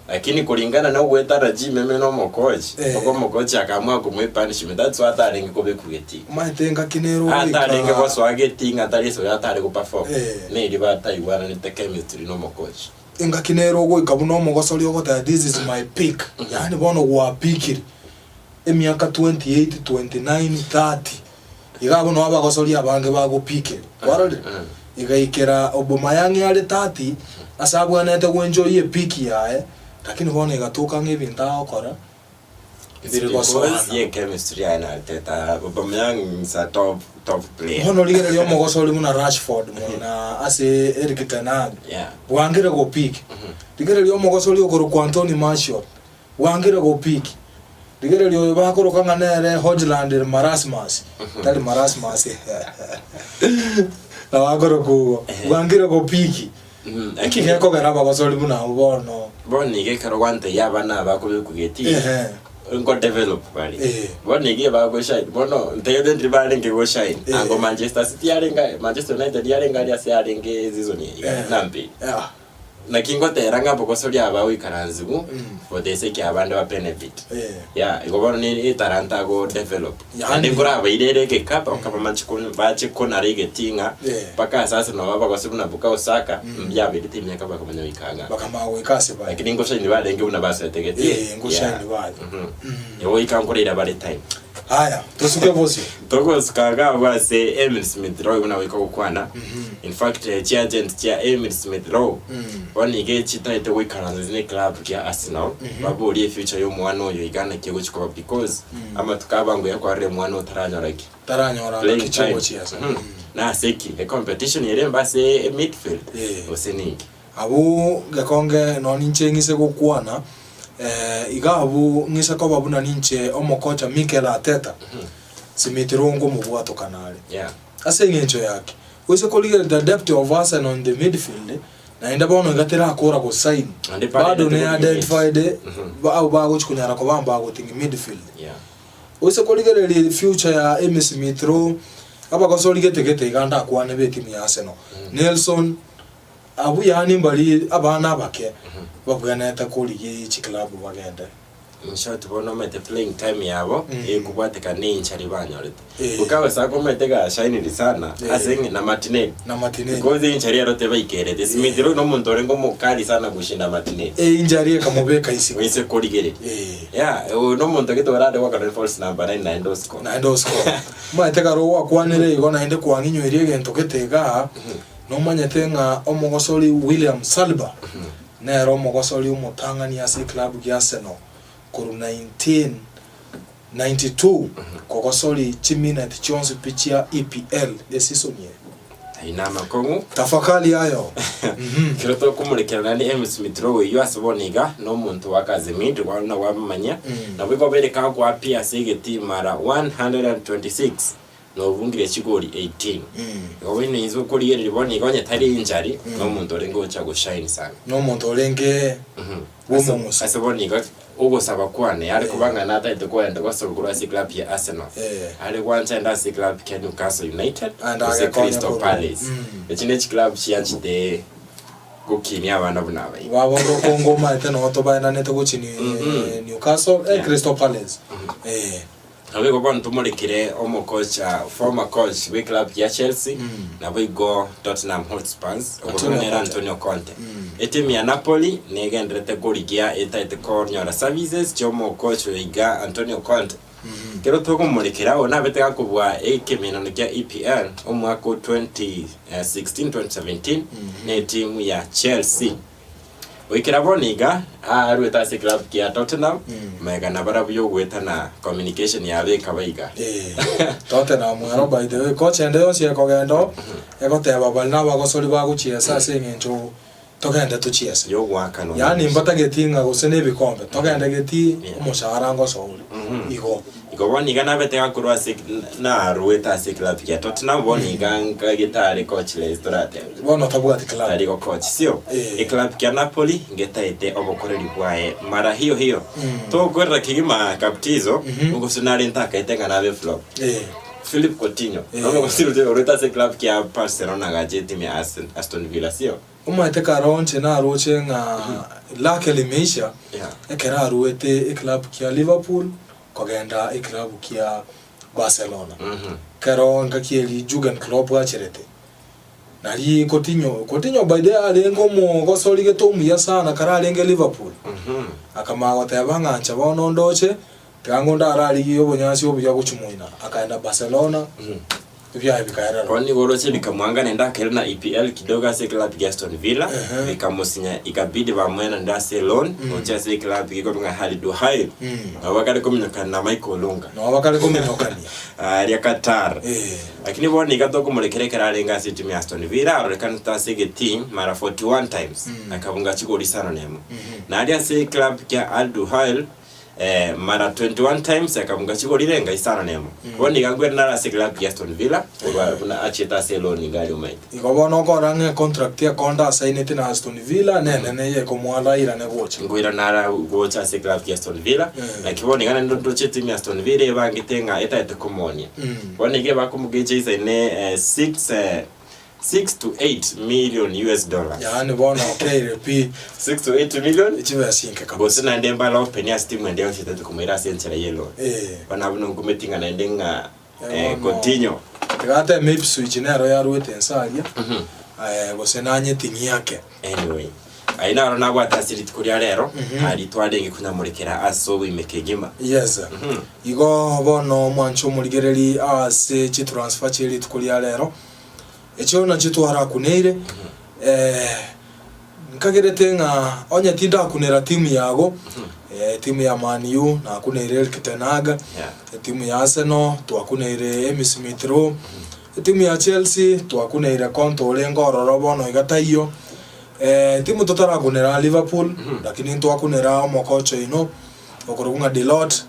Lakini kulingana na ogwetara chimeme na omocoach, mpaka omocoach akaamua komoa epunishment, that's why atarenge kobekwa getii. Omanyete engaki nere Atarenge ogoika gosoa getii ng'a tari ase oyo atare goperform, neri bataigwananete chemistry na omocoach. Engaki nere ogoika buna omogosori ogoteba this is my peak, yaani bono gwapikire emiaka 28, 29, 30 iga abwo noo abagosori abange bagopikeri, kwarorire? Igaikera Aubameyang are 30 ase abwenerete goenjoy epeak yaye, lakini bono igatoka ng'a ebinto agokora It's biri because gosoana. ye chemistry yaye na Arteta, Aubameyang is a top top player. Bono rigereria omogosori buna Rashford mono ase Erik ten Hag Yeah. bwangire gopick. Rigereria omogosori okorokwa Anthony Martial bwangire gopick. Rigereria oyo bakoroka ng'a nere Hojlund Marasmus tari Marasmus nabo akorokwa igo bwangire gopick. Eki gekogera abagosori buna abwo bono. Bono iga ekero gwantebia abana aba bakobekwa getii, Ehe. nko develop bare. Eh. Bono iga ebagoshine, bono ntebie ndiri barenge goshine. Eh. Ango Manchester City yarenge aye, Manchester United yarenge aria ase yarenge season eye iga Eh. nambe. Yeah. Naki ngotera ng'a abogosori aba goikaransiwu, for the sake ya abande ba benefit. Eh. Yeah, igo bono ne etalanta ago develop. Yaani- Naende nkorabaire ere egeka, bakaba manche ko- bache konara egetii ng'a Eh. mpaka ase Arsenal babagose buna Bukayo Saka, mbiaberete emiaka bakamanya goika ng'a. Bakamanya goika ase bare. Lakini ngoshine barenge buna basoete getii. Eh, ngoshine Yeah. bare. Mhm. Igo goika nkoreira bare time. Aya, tosuke bosio. Togosuka iga abwo ase Emile Smith Rowe buna goika gokwana. In fact, eh, chiagent chia Emile Smith Rowe bono iga echitaete goikaransa ne club kia Arsenal baborie efuture ya omwana oyo iga naki egochi koba because amatuko abango yakwarire omwana otaranyora ki Taranyora playing ngaki time. chigochiesa. Mhm. Nase ki ecompetition ere embe ase midfield Eh. gose ninki? Abwo gekonge nonya ninche ng'ise gokwana, iga abwo ng'ise koba buna ninche omokocha Mikel Arteta, Smith-Rowe nkomobwatokana are. Yeah. Ase eng'encho yaki, goise korigereria the depth of Arsenal in the midfield, naende bono iga terakora gosign, Naende pare bado ne nete identified abwo bagochi konyara koba mbagoting'i midfield. Yeah. Goise korigereria future ya Emile Smith-Rowe, abagosori gete gete iga ndakwane b'etimu ya Arsenal, Nelson, Abwo yaani mbari abana abake babwenerete korigia chiclub bagende. In short bono omanyete playing time yabo ekobwatekana ne injury banyorete. Eh. Goka Saka omanyete ga shined sana Eh. ase ng'a na Martinelli. Na Martinelli. Because injury ero tebaikerete. Smith Rowe nomonto orenge omokali sana goshinda Martinelli. Einjury ekamobeka isiko. Oise korigereria. Eh. Yeah, oyo nomonto gete orare gwakana false number 9 naende oscore. Naende oscore. Omanyete kare ogwakwanire igo naende kwang'inyoirie egento gete igaa, nomanyete ng'a omogosori William Saliba nere omogosori omotang'ani ase eclub gia Arsenal korwa 1992 kogosori chimineti chionsi pi chia EPL esisoni eye. Ayio namakong'u. Tafakari ayo. Ekero tokomorekera naende Emil Smith Rowe oyio ase bono iga nomonto wa Kazemir buna gwamomanya, nabo igo obeire kagoa pi ase egetii mara 126 na obungire chigori 18. Igo bono inse okorigereria bono iga onye tari injury nomonto orenge gocha goshine sana. Nomonto orenge bw'omong'uso. Ase bono iga ogosaba kwane are koba ng'a natagete koenda gosoka korwa ase eclub ya Arsenal, Eh. are gwancha ende ase eclub kia Newcastle United Aende gose agekonye Crystal korwa. Palace. Mm. Echi ne chiclub chianchete gokinia abana buna aba iga. Baba orokongo omanyete noo tobaenanete gochia Mhm. Newcastle, eh, Yeah. Crystal Palace. Eh. Naboigo bono tomorekere omokocha, former coach bw'eclub ya Chelsea, naboigo Tottenham Hotspurs, okorokwa Antonio nere Conte. Antonio Conte. Etimu ya Napoli negendererete korigia etaete konyora services chi'omokocha oyo iga Antonio Conte. Ekero tokomorekera oyo nabete gakobua ekemenano kia EPL omwaka o 2016-2017 na etimu ya Chelsea. Goikera bono iga, aruete ase eclub kia Tottenham, magega nabarabwo yogoetana communication yabo ekaba iga. Eh, Tottenham ero by the way, kocha ende yonsi ekogenda oo, egoteba bari nabagosori bagochiesa ase eng'encho togende tochiese. Yogoakanwa Yaani kabisa. mbatageti ng'a gose na ebikombe, togende geti Yeah. omoshahara ngosoa ore. Igo. Igo bono iga nabete gakorwa ase naruete ase eclub ya Tottenham bono iga nkagetare coachless toratebe. Bono tabwati club. Tari gocoach sio? Eh. Eclub kia Napoli ngetaete obokoreri bwaye mara hiyo hiyo. Togokorera kegima Kaptizo gose nare ntakaete ng'a nabe flop. Eh. Philip Coutinho Eh. nomogosiri orwete ase eclub kia Barcelona agacha etimu ya Aston Villa sio? Omanyete kare onche naroche ng'a luck limeisha Yeah. ekero aruete eclub kia Liverpool kogenda ekilabu kia Barcelona. Kero engaki eria Jurgen Klopp acherete, nari Coutinho, Coutinho by the way arenge omogosori gete omuya sana kare arenge Liverpool. Akamanya goteba ng'a inche bono ndoche, tiga ng'o ndararigie obonyansi obuya gochia moina. Akaenda Barcelona. Ebiaye bikaerera. Bono nigo oroche bikamwanga naende akairana na EPL kidogo ase eclub ya Aston Villa, bikamosinya ikabidi bamoenanere ase loan gochia ase eclub gekorwa ng'a Al Duhail, nabo bakare kominyokana na Michael Olunga Nabo bakare kominyokania. aria Qatar. Eh. Lakini bono iga tokomorekera ekero arenge ase etimu ya Aston Villa arorekanete ase egetii mara 41 times akabunga chigori isano na emo. Na aria ase eclub kia Al Duhail Mara 21 times akabunga chigori renga isano nemo. Bono iga nkwere nare ase club ya Aston Villa korwa buna achiete ase eloan iga aria omaete. Igo bono okora ng'a econtract ekonda asainete na Aston Villa nenene eye ekomoa airane gocha. Nkoirana ara gocha ase club ya Aston Villa, naki bono iga naende ndoche etimu ya Aston Villa ebangete ng'a etagete komoonia. Bono iga ebakomogecha isaine 6 6 to 8 million US dollars. Yaani bono okeire pi. 6 to 8 million. Chibesa inke kabisa. Gose naende mbare open ase timu ende yonsi etagete komoira ase enchera ye loan. Eh. Bono abwo nonkumeti ng'a naende ng'a Eh, eh, bono. Coutinho. Tiga ateme Ipswich nero yaruete inse aria, eh, gose nanyetinyie ake. Anyway, ayio naro nabwate ase rituko ria rero, aria twarenge konyamorekera ase oboime kegima. Yes. Igo bono mwanche omorigereri ase chitransfer chie rituko ria rero. Echio nachio twarakuneire, nkagerete ng'a onye tindakunera timu yago, etimu ya Man U nakuneire Erik ten Hag, etimu ya Arsenal twakuneire Emile Smith Rowe, etimu ya Chelsea twakuneire Conte orenge ororo bono iga taiyo, etimu totarakunera Liverpool, lakini ntwakunera omokocha oino okorokwa ng'a Delort.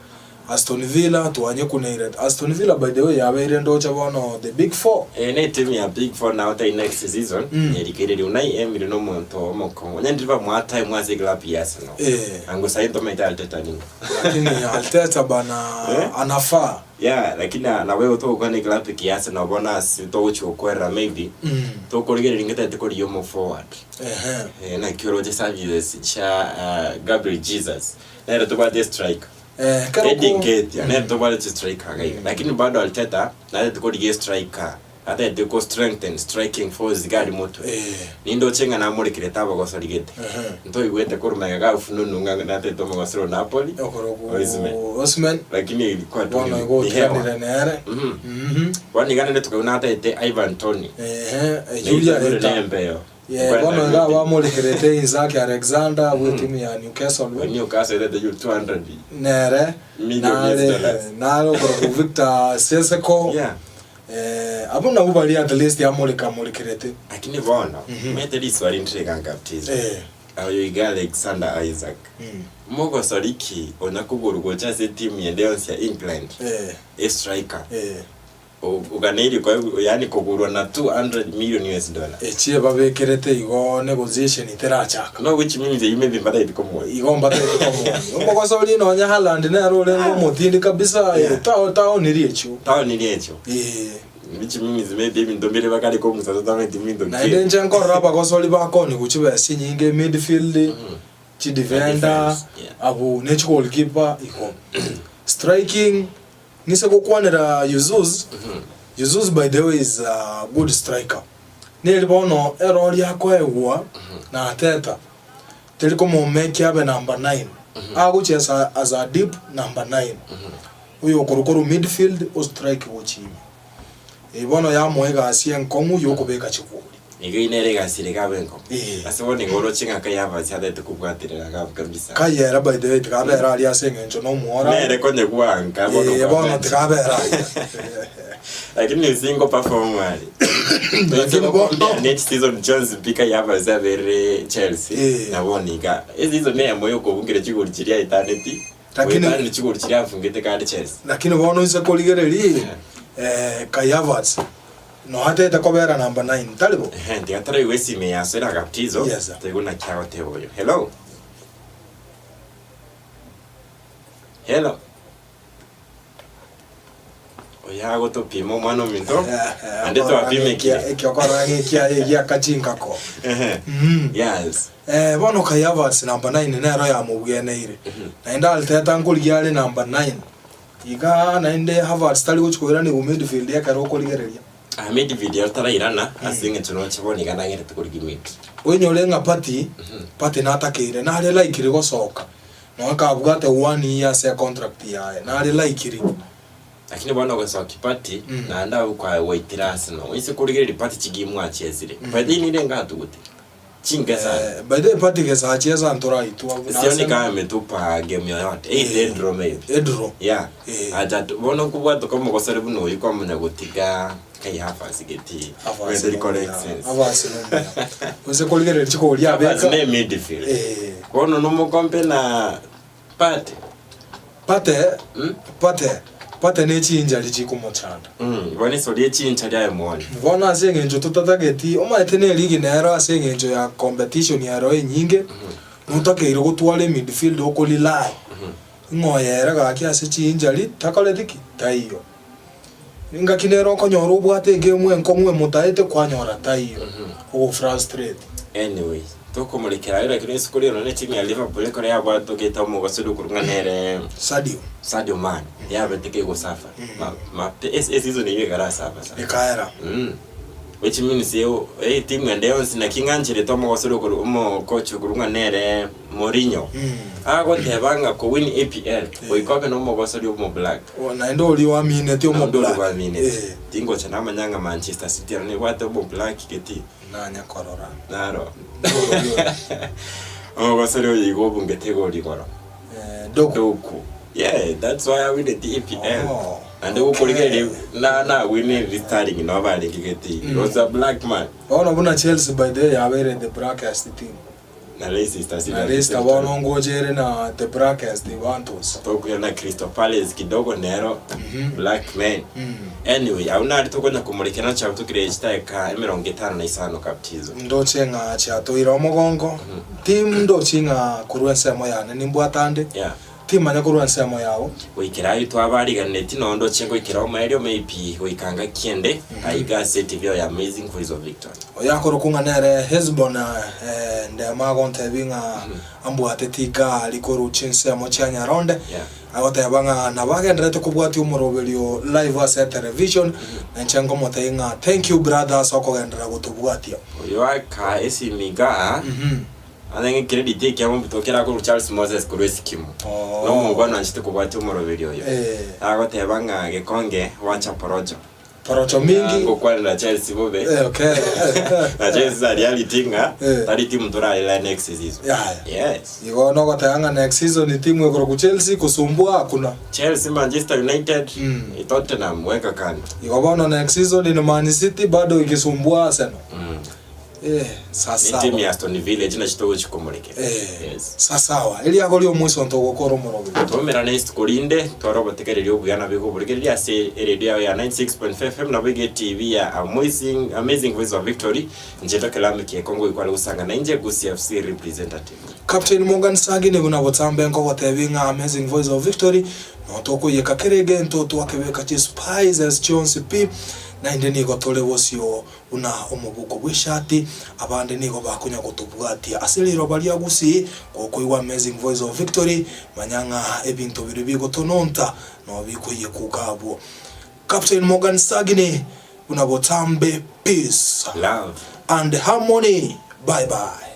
Aston Villa twanyekuneire. Aston Villa by the way yabeire ndoche bono the big four. Eye ne team ya big four nao tari next season Mm. erigereria Unai Emery nomonto omokong'u onye ndiri bamoa time ase eclub ya Arsenal Eh. ango sahi ntomaete Arteta ning'o Lakini Arteta bana Eh? anafaa. Yeah lakini nabo igo togokwana eclub eke ya Arsenal bono ase togochia gokwerera maybe Mm. tokorigereria ngetagete korigia omo forward Ehe. Eh, naki oroche services chia ah, Gabriel Jesus nere tobwate striker Eh, kero Eddie ko- Nketiah nere tobwate chistriker iga iga lakini bado Arteta narete korigia estriker atagete ko strengthen striking force iga aria motwe Eh. nindoche ng'a namorekerete abagosori gete Ehe. ntoigwete korwa magega ga ufununu ng'a natete omogosori o Napoli Okorokwa Osimhen. Osimhen. Lakini ilikuwa tu Bono ni- igo ni hewa. otiganire nere. Mhm. Mhm. Bono iga naende tokaigwa natagete Ivan Toney. Ehe, eh, Julia Naitwe Eta. nembeyo. Yeah, bono iga bamorekerete Isaac Alexander bwe timu ya Newcastle. Newcastle etete you 200 Nere Million nare US dollars. nare okorokwa Victor Seseko. Yeah. Eh, abwo nabwo baria at least amoreka amorekerete. Lakini bono mete riswali ntirekangaptiza Eh. oyo iga Alexander Isaac Mm. mogosori ki onya kogorwa gocha ase etimu yende yonsi ya England Eh, estriker eh. Oganeirie koegwa yaani kogurwa na 200 million US dollar. Echie babekerete igo negotiation terachaka. No which means eyio maybe mbataeti komoa. Igo mbataeti komoa. Omogosori nonya Haaland nere orenge omotindi kabisa Yeah. ta taonirie echio. Taonirie echio. Eh. Which means maybe ebinto mbire bakare kong'usa totamanyeti minto ki. Naende inche nkorora abagosori bakoniwa chibesa chinyinge midfield, chidefender, Defense, yeah. abwo ne chigoalkeeper igo. Striking Ng'ise gokwanera Yuzuz, Yuzuz by the way is a good striker. Neri bono erori akoegwa na Arteta teri komomekia abe number 9. Agochesa as a deep number 9. Oyo okorwa korwa midfield o strike gochia ime. Eye bono yamoa egasi enkong'u yokobeka chigori. Nigo eye nere egasi ere ekabe enkong'u. Eh. Ase bono nigo oroche ng'a kai Havertz atagete kobwaterera gabu kabisa. Kayera by the way tikabera aria ase eng'encho nomwora. Nere konye gwanka bono Eh, bono kwabete. tikabera aria. Lakini singo perform ari. Lakini bono- Next season Jones mpika Kai Havertz aberire Chelsea. Eh. Na bono iga eseason eyemo yokobungera chigori chiria aitaneti. Lakini- Goetania chigori chiria afungete kare Chelsea. Lakini bono inse korigereria eh, Kai Havertz Noatete kobera number 9, tari bo? Ehe, tiga taraigwa esime ya Sera Gaptizo, Yes, sir. toigwe naki agoteba oyo. Hello. Hello. Oyo agotopima omwana ominto. Ande twapimekire. Ekiokora ng'ekiaye giakachinkako. Ehe. Mm. Yes. Eh, bono Kai Havertz number 9 nero yamobweneire. Naende Arteta nkorigia are number 9. Iga naende Havertz tari gochia koiranigwa midfield ekero okorigereria. Ah, midfield ero tarairana ase eng'encho noche bono iga nang'erete korigia mid. Oinyore ng'a Partey, Partey natakeire, nare likely gosoka, nonya kabwate one year ase econtract yaye, nare likely. Lakini bono ogosokia Partey, naende abwo kwaye gwaitire Arsenal. Oise korigereria Partey chigame mwachesire. By the way nire ngatugute. Chinke sana. Eh, by the way Partey gesachiesa ntoraitwa buna Sioni Arsenal. kama ametupa game yoyote. Eh, Eh. draw maybe. Edraw. Yeah. Eh. Acha tu- bono nkobwatoka omogosore buna oyio kwamanya gotiga kai Havertz geti. Havertz Weteri correct nomuya, sense. Havertz nomuya. Gose korigereria chigori Havertz abeka. ne midfield. Eh. Bono nomokombe na Partey. Partey, Mm? Partey, Partey ne chinchari chikomochanda. Mm, bono esori echinchari aye moni. Bono ase eng'encho totatageti, omanyete ne eligi nero ase eng'encho ya competition ero enyinge, notakeire gotwara emidfield oko rely, ng'a oyo ere gaki ase chi-injury takoreti ki? Taiyo. Engaki nere okonyora obwate egame enkong'u emotaete kwanyora taiyo, ogo frustrate. Anyway, tokomorekera aye lakini risuko ri'oro ne timu ya Liverpool ekero yabwatogete omogosori okorwa ng'a nere Sadio. Sadio Mane, yabete kegosafa. Ma, ma, e season eyio ekarasafa sana. Ekaera. Mm. Which means eo etimu ende yonsi naki ng'ancherete omogosori okorwa omokochi okorwa ng'a nere Mourinho. Agoteba ng'a kowin EPL goika obe nomogosori omoblack. O, naende oria oamineti Naende oria omoblack. bwamineti. Eh. Tingocha namanya ng'a Manchester City ero nebwate omoblack geti. Nanya korora. Naro. Norori oyo. Omogosori oyo igo obungete igoro igoro. Eh, Doku. Doku. Yeah, that's why awineti EPL. Oh, Naende okay. gokorigereria na nawinire Sterling nabo barenge geti. He was a black man. Bono buna Chelsea by the way yabeire the blackest team. Na Leicester City. Na Leicester bono ngocha ere na the Blackest Bantus. Tokwira na Crystal Palace kidogo nero Black Man. Anyway, abwo nari tokonya komorekera na chiabutukire chidakika 55 kaptizo. Ndoche ng'a chiatoire omogongo, tindochi ng'a korwa ensemo yane nimbwate ande, Yeah. timanya korwa ensemo yao. Goikera ayio twabariganeti nonya ndoche ngoikera omoerio maybe goika ngaki ende aiga ase TV ya Amazing Voice of Victory. Oyo akorokwa ng'a nere Hesbon, ndemo agontebia ng'a ambwateti igari korwa chinsemo chia Nyaronde, Yeah. agoteba ng'a nabo agendererete kobwatia omoroberio live ase etelevision, na inche nkomotebia ng'a thank you brother ase okogenderera gotobwatia. Oyo aka esimi igaa Onye ng'ekeredi ekiamo mbuto kerakorwa Charles Moses korwa Esikimo, Oh. nomongwana oanchete kobwatia omoroberi oyo. Eh. Agoteba ng'a gekonge wacha porojo. Porojo mingi. Ngokwanera Chelsea bobe. Eh, okay. Na Chelsea aria reality ng'a Eh. tari timu torarera next season. Yaya. Yes. Igo nogoteba ng'a next season timu ekorokwa Chelsea kosumbua hakuna. Chelsea, Manchester United, Mm. Tottenham weka kando. Igo bono next season ni Man City bado ikisumbua Arsenal. Mm. Eh, sasawa. Etimu ya Aston Villa echi nachi togochi komorekera. Eh, Yes. sasawa. Eriago ri'omwisa onto ogokora omoroberi. Twaumerana isiko rinde tware obotegereri obuya nabo igoborekereria ase eredio yao ya 96.5 FM nabo iga etv ya Amazing, Amazing Voice of Victory inche Tokelo Amikeko ngoikware gosanga nainche Gusii FC representative. Captain Morgan Sagini buna botambe nkogotebia ng'a Amazing Voice of Victory no tokoiyeka kera egento twakebeka chispices chionsi pi naende nigo tore bosio Buna omobuko bw'eshati, abande nigo bakonya gotobwatia ase riroba ria Gusii. Gokoigwa Amazing Voice of Victory, manya ng'a ebinto biria bigotononta nao bikoiyekwa abwo. Captain Morgan Sagini, buna botambe, peace Love. and harmony. Bye bye.